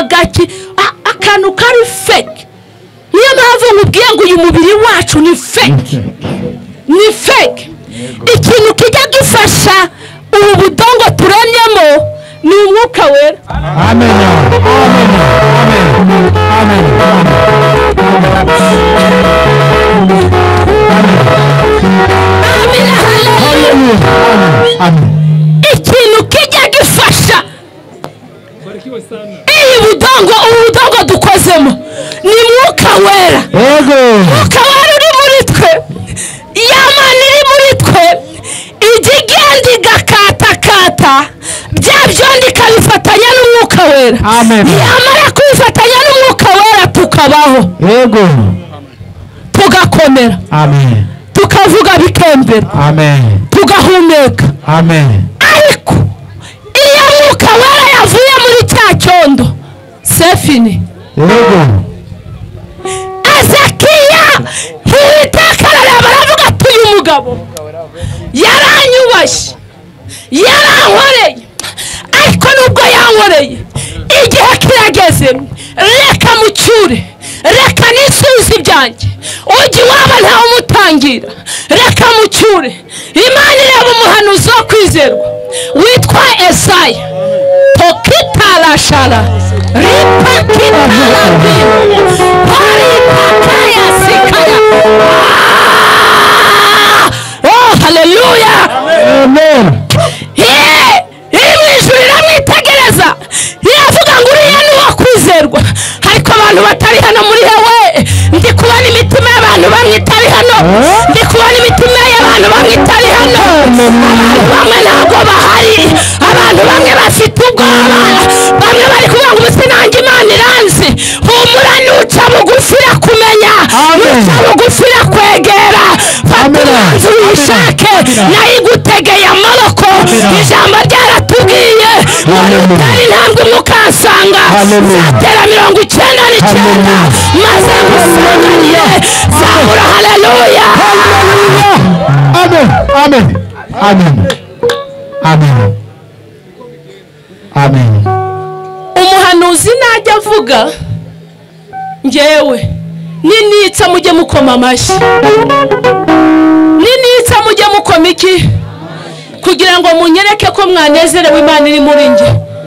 Agaki akantu kari fake. Niyo mpamvu nkubwiye ngo uyu mubiri wacu ni fake, ni fake. Ikintu kijya gifasha ubu budongo turemyemo ni umwuka wera. Amen. Amen. Amen. Amen. Amen. Ikintu kijya gifasha iyi budongo, ubu budongo dukozemo ni mwuka wera. Yego. Mwuka wera uri muri twe, ya Mana iri muri twe, ijya igenda igakatakata bya byondi ikabifatanya n'umwuka wera. Amen. Yamara kubifatanya n'umwuka wera tukabaho. Yego. Tugakomera. Amen. Tukavuga bikembera. Amen. Tugahumeka. Amen. Ariko iyo mwuka wera yavuye muri cya cyondo, sefini. Yego. Ezekiya Uwiteka arareba aravuga ati uyu mugabo yaranyubashye, yarankoreye, ariko nubwo yankoreye igihe kirageze, reka mucyure, reka nisubize ibyanjye, ujya iwabo ntawe umutangira, reka mucyure. Imana ireba umuhanuzi wo kwizerwa witwa Esaya tokitarashara ripakitarabiri paripakaya sikaya. Oh, haleluya. Amen. Iri mu ijuru iramwitegereza iravuga ngo uriya ni uwo kwizerwa. Ariko abantu batari hano muri hewe, ndi kubona imitima y'abantu bamwe itari hano, ndi kubona imitima y'abantu bamwe itari hano. Abantu bamwe ntabwo bahari, abantu bamwe bafite ubwoba, bamwe bari kuvuga ngo ubu sinange Imana iranzi. Humura, nuca bugufi irakumenya, nuca bugufi irakwegera. Fata umwanzuro uyishake, nayo igutegeye amaboko. Ijambo ryaratubwiye ngo nutera intambwe imwe ukansanga, nzatera 99 maze ngusanganire. Zamura haleluya. Amen. Amen. Amen. Amen. Amen. Umuhanuzi najya avuga njyewe ninitsa mujye mukoma amashyi, ninitsa mujye mukoma iki, kugira ngo munyereke ko mwanezerewe Imana iri muri njye.